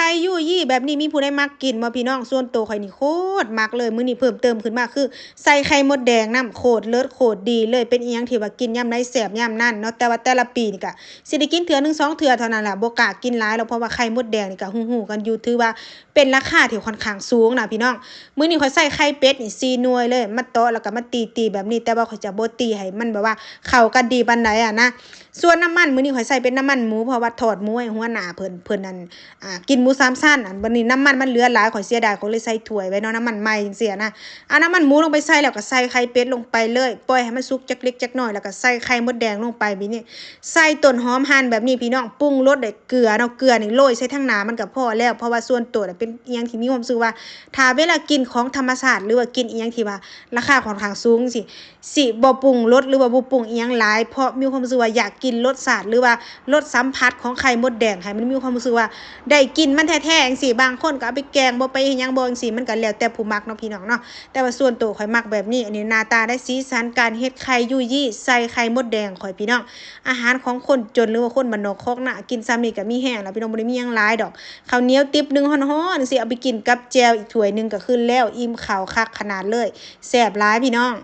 ໄຂ່ຢູຢີແບບນີ້ມີຜູ້ໃດມັກກິນບໍ່ພີ່ນ້ອງ? ສ່ວນໂຕຂ້ອຍນີ້ໂຄດມັກເລີຍ. ມື້ນີ້ເພີ່ມເຕີມຂຶ້ນມາຄືໃສ່ໄຂ່ມົດແດງນຳ ໂຄດເລີດໂຄດດີເລີຍ. ເປັນອີ່ຫຍັງທີ່ວ່າກິນຍາມໃດແຊບຍາມນັ້ນເນາະ. ແຕ່ວ່າແຕ່ລະປີນີ້ກະຊິໄດ້ກິນເທື່ອໜຶ່ງສອງເທື່ອເທົ່ານັ້ນແຫຼະ ບໍ່ກ້າກິນຫຼາຍດອກ ເພາະວ່າໄຂ່ມົດແດງນີ້ກະຮູ້ໆກັນຢູ່ ຖືວ່າເປັນລາຄາທີ່ຄ່ອນຂ້າງສູງນະພີ່ນ້ອງ. ມື້ນີ້ຂ້ອຍໃສ່ໄຂ່ເປັດນີ້ສີ່ໜ່ວຍເລີຍ ມາເຕາະແລ້ວກະມາຕີໆແບບນີ້ ແຕ່ວ່າຂ້ອຍຈະບໍ່ຕີໃຫ້ມັນແບບວ່າເຂົ້າກັນດີປານໃດຫັ້ນນະ. ສ່ວນນ້ຳມັນ ມື້ນີ້ຂ້ອຍໃສ່ເປັນນ້ຳມັນໝູ ເພາະວ່າທອດໝູໃຫ້ຫົວໜ້າເພິ່ນ ເພິ່ນນັ້ນ ອ່າ ກິນໝູສາມຊັ້ນ. ອັນບັດນີ້ນ້ຳມັນມັນເຫຼືອຫຼາຍ ຂ້ອຍເສຍດາຍ ຂ້ອຍເລີຍໃສ່ຖ້ວຍໄວ້ເນາະ ນ້ຳມັນໃໝ່ຈັ່ງຊີ້ນະ. ເອົານ້ຳມັນໝູລົງໄປໃສ່ ແລ້ວກໍໃສ່ໄຂ່ເປັດລົງໄປເລີຍ ປ່ອຍໃຫ້ມັນສຸກຈັກເລັກຈັກນ້ອຍ ແລ້ວກໍໃສ່ໄຂ່ມົດແດງລົງໄປແບບນີ້ ໃສ່ຕົ້ນຫອມຫັ່ນແບບນີ້ພີ່ນ້ອງ. ປຸງລົດດ້ວຍເກືອເນາະ ເກືອນີ້ໂລຍໃສ່ທາງໜ້າມັນກໍພໍແລ້ວ ເພາະວ່າສ່ວນໂຕນະເປັນອີ່ຫຍັງທີ່ມີຄວາມຮູ້ສຶກວ່າ ຖ້າເວລາກິນຂອງທຳມະຊາດ ຫຼືວ່າກິນອີ່ຫຍັງທີ່ວ່າລາຄາຄ່ອນຂ້າງສູງຈັ່ງຊີ້ ຊິບໍ່ປຸງລົດ ຫຼືວ່າບໍ່ປຸງອີ່ຫຍັງຫຼາຍ ເພາະມີຄວາມຮູ້ສຶກວ່າຢາກກິນລົດຊາດ ຫຼືວ່າລົດສຳຜັດຂອງໄຂ່ມົດແດງ ໃຫ້ມັນມີຄວາມຮູ້ສຶກວ່າໄດ້ກິນມັນແທ້ໆຈັ່ງຊີ້. ບາງຄົນກໍເອົາໄປແກງບໍ່ ໄປເຮັດຫຍັງບໍ່ຈັ່ງຊີ້ ມັນກໍແລ້ວແຕ່ຜູ້ມັກເນາະພີ່ນ້ອງເນາະ. ແຕ່ວ່າສ່ວນໂຕຂ້ອຍມັກແບບນີ້. ອັນນີ້ໜ້າຕາໄດ້ ສີສັນການເຮັດໄຂ່ຢູຢີໃສ່ໄຂ່ມົດແດງຂ້ອຍພີ່ນ້ອງ. ອາຫານຂອງຄົນຈົນ ຫຼືວ່າຄົນບ້ານນອກຄອກນາ ກິນຊ່ຳນີ້ກໍມີແຮງແລ້ວພີ່ນ້ອງ ບໍ່ໄດ້ມີຫຍັງຫຼາຍດອກ. ເຂົ້າໜຽວຕິບໜຶ່ງຮ້ອນໆຈັ່ງຊີ້ ເອົາໄປກິນກັບແຈ່ວອີກຖ້ວຍໜຶ່ງກໍຄືແລ້ວ ອີ່ມເຂົ້າຄັກຂະໜາດເລີຍ ແຊບຫຼາຍພີ່ນ້ອງ.